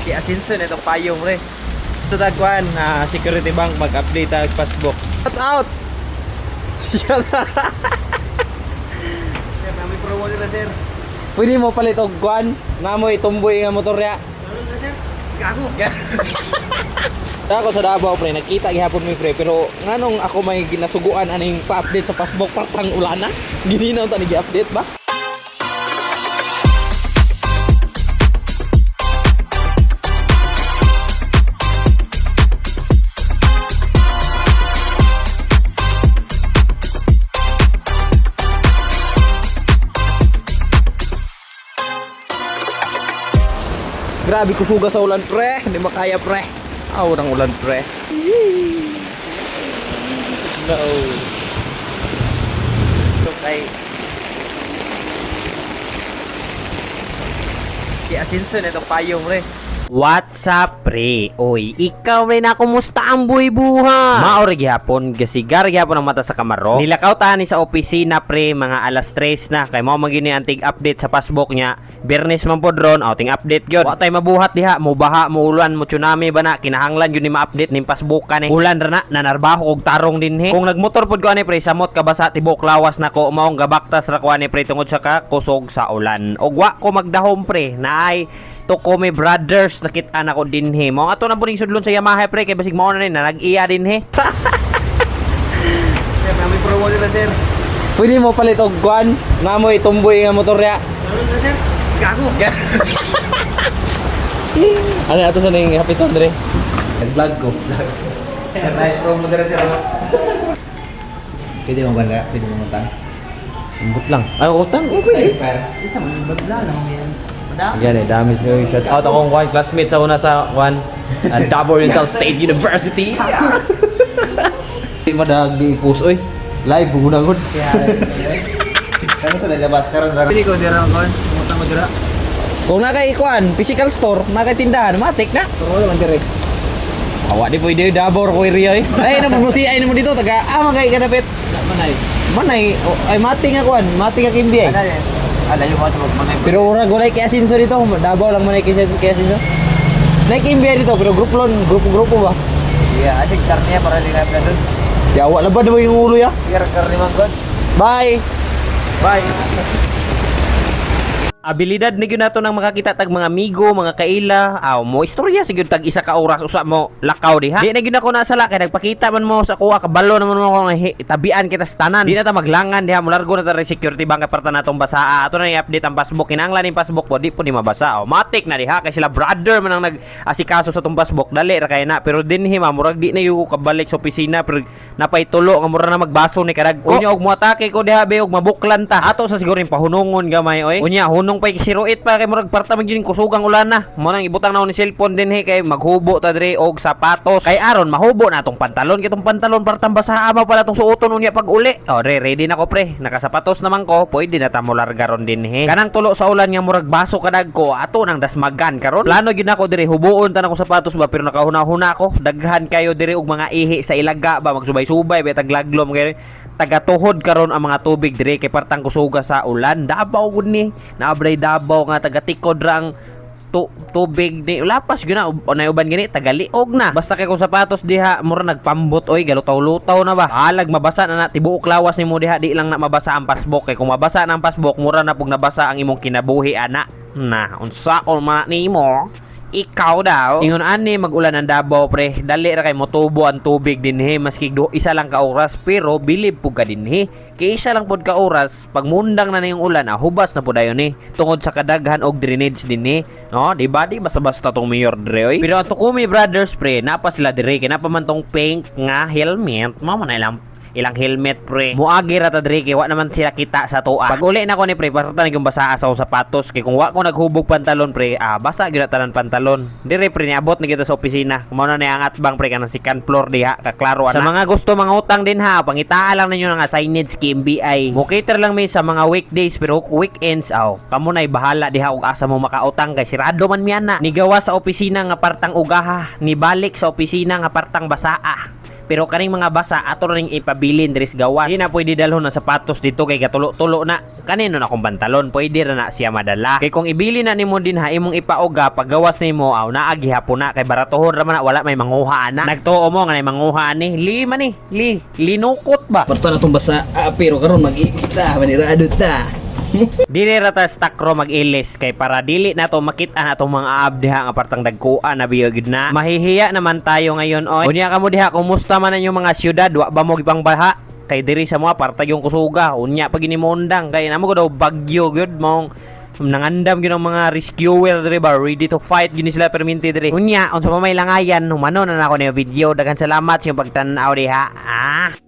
Si Asinso na itong payong pre. Ito tagkuan na Security Bank mag-update ang passbook. Shout out! Shout out! Sir, namin promo nila, sir. Pwede mo palit og kuan, namoy tumboy nga motor ya. Ano na, sir? Gago. Ako sa Davao pre, nagkita gihapon mi pre, pero nganong ako may ginasuguan aning pa-update sa passbook partang ulana? Gininaw ta ni gi-update ba? Grabe kusuga sa ulan pre, hindi makaya pre. Aw ng ulan pre. No. So kay Si Asinso na itong payong pre. What's up, pre? Oy, ikaw rin na kumusta ang buhay-buhay? Maori gihapon, gasigar gihapon ang mata sa kamaro. Nilakaw ta ni sa opisina, pre, mga alas 3 na. Kay mo magini ang tig-update sa passbook niya. Bernes man pod ron, outing update gyud. Wa tay mabuhat diha, mo baha, mo ulan, mo tsunami ba na, kinahanglan gyud ni ma-update ning passbook ka ni. Ulan ra na, nanarbaho og tarong dinhi. Kung nagmotor pod ko ani pre, samot kabasa tibok lawas nako, maong gabaktas ra ko ani pre tungod sa kusog sa ulan. Og wa ko magdahom pre, naay Tokome Brothers nakita na ko dinhi. Mao ato na puning sudlon sa Yamaha pre kay basig mao na ni na nag-iya dinhi. Sir, namin promo nila, sir. Pwede mo palit og kuan, namoy tumboy nga motor ya. Ano na, sir? Gago. Ano ato sa ning hapiton dre? Vlog ko. Sir, namin promo nila, sir. Pwede mo ba? Pwede mo utang? Ambot lang. Ay utang, oh, pwede. Pero, isa mo yung bagla lang yan. Madami. Yan eh, dami siya. Shout out akong one classmate sa una sa one Davao Oriental State University. Di madag di post oy. Live buguna gud. Kano sa labas karon ra. Pwede ko dira kon. Utang ko dira. Kung na kay kuan, physical store, na kay tindahan, matik na. Turo lang dire. Awa di pwede Davao ko area eh. Ay na promosi ay mo dito taga ah magay kanapit. Manay. Manay oh, ay mati nga kuan, mati nga kimbi ay. Ano yan? Alayo mo ito manay. Pero ura gulay kay Asinso dito, Davao lang manay kay kay Asinso. Nay kimbi dito pero group lon, grupo-grupo ba? Yeah, I think karne para di na doon. Yawa la ba yung ulo ya? Sir, karne man god. Bye. Bye. Abilidad ni gyud nato nang makakita tag mga amigo, mga kaila, aw mo istorya sigud tag isa ka oras usa mo lakaw diha. Di na gyud ako nasala kay nagpakita man mo sa kuha kabalo naman mo ko nga tabian kita sa tanan. Di na ta maglangan diha, molargo na ta rin security bank kay parta natong basaa. Ato na i-update ang passbook, kinahanglan ning passbook po di po ni mabasa. Aw matik na diha kay sila brother man ang nag-asikaso sa tong passbook, dali ra kay na. Pero dinhi ma murag di na yung kabalik sa opisina pero napaytulo nga mura na magbaso ni karag ko. Unya og moatake ko diha be og mabuklan ta. Ato sa siguro yung pahunungon gamay oy. Unya hunong pa 08 pa kay murag parta man gyud yung kusugang ulan na. Mo nang ibutang na ni cellphone dinhi kay maghubo ta diri og sapatos. Kay aron mahubo na atong pantalon kay tong pantalon partang basa ama pala tong suoton unya pag uli. O re ready na ko pre. Nakasapatos naman ko, pwede na ta mo larga ron dinhi. Kanang tulo sa ulan nga murag baso kadag ko ato nang dasmagan karon. Plano gyud nako diri hubuon ta na ko sapatos ba pero nakahuna-huna ko. Daghan kayo diri og mga ihi sa ilaga ba magsubay-subay ba taglaglom kay tagatuhod karon ang mga tubig dire kay partang kusuga sa ulan. Davao gud ni. Naabray Davao nga tagatikod ra ang tubig ni lapas gyud na unay uban gani tagaliog na basta kay kung sapatos diha mura nagpambot oy galutaw-lutaw na ba alag mabasa na na tibuok lawas nimo diha di lang na mabasa ang passbook kay kung mabasa na ang passbook mura na pug nabasa ang imong kinabuhi ana na unsaon man nimo ikaw daw. Ingon ani mag-ulan ang Davao pre. Dali ra kay motubo ang tubig dinhi maski isa lang ka oras pero bilib pud ka dinhi. Kay isa lang pud ka oras pag mundang na niyong ulan hubas na pud dayon ni tungod sa kadaghan og drainage dinhi. No, di ba di basta-basta tong mayor dre oy. Pero ang Tukumi Brothers pre, napa sila dire kay napa man tong pink nga helmet. Mao man na ilang ilang helmet pre. Muagi ra ta diri kay wa naman sila kita sa tuwa. Pag uli na ko ni pre, basta na yung basa sa akong sapatos kay kung wa ko naghubog pantalon pre, basa gyud na tanan pantalon. Dire pre niabot na kita sa opisina. Mao na ni angat bang pre kanang second floor diha kaklaro ana. Sa mga gusto mga utang din ha, pangitaa lang ninyo nga signage kay MBI. Mo cater lang mi sa mga weekdays pero weekends aw, kamo nay bahala diha og asa mo makautang kay sirado man miana. Nigawa sa opisina nga partang ugaha, nibalik sa opisina nga partang basaa. Pero kaning mga basa ato ring ipabilin diri sa gawas. Di na pwede dalhon ang sapatos dito kay gatulo-tulo na. Kanino na akong pantalon, pwede ra na siya madala. Kay kung ibili na nimo din ha imong ipauga paggawas nimo aw naa gihapon na kay baratohon ra man na, wala may manguha ana. Nagtuo mo nga nay manguha ani. Li man ni, li linukot ba? Parto na tong basa, ah, pero karon mag-iista, manirado ta. Dili ra ta stakro mag-ilis kay para dili na to makita na atong mga aab diha nga partang dagkuan na biyo gid na. Mahihiya naman tayo ngayon oy. Unya kamo diha, kumusta man ang inyong mga syudad? Wa ba mo gipang baha? Kay diri sa mga parta yung kusuga. Unya pag inimundang kay namo ko daw bagyo gyud mong nangandam gyud ang mga rescuer diri ba, ready to fight gyud ni sila perminti diri. Unya unsa pa may langayan, humano na nako ni video. Daghan salamat sa inyong pagtan-aw diha. Ah.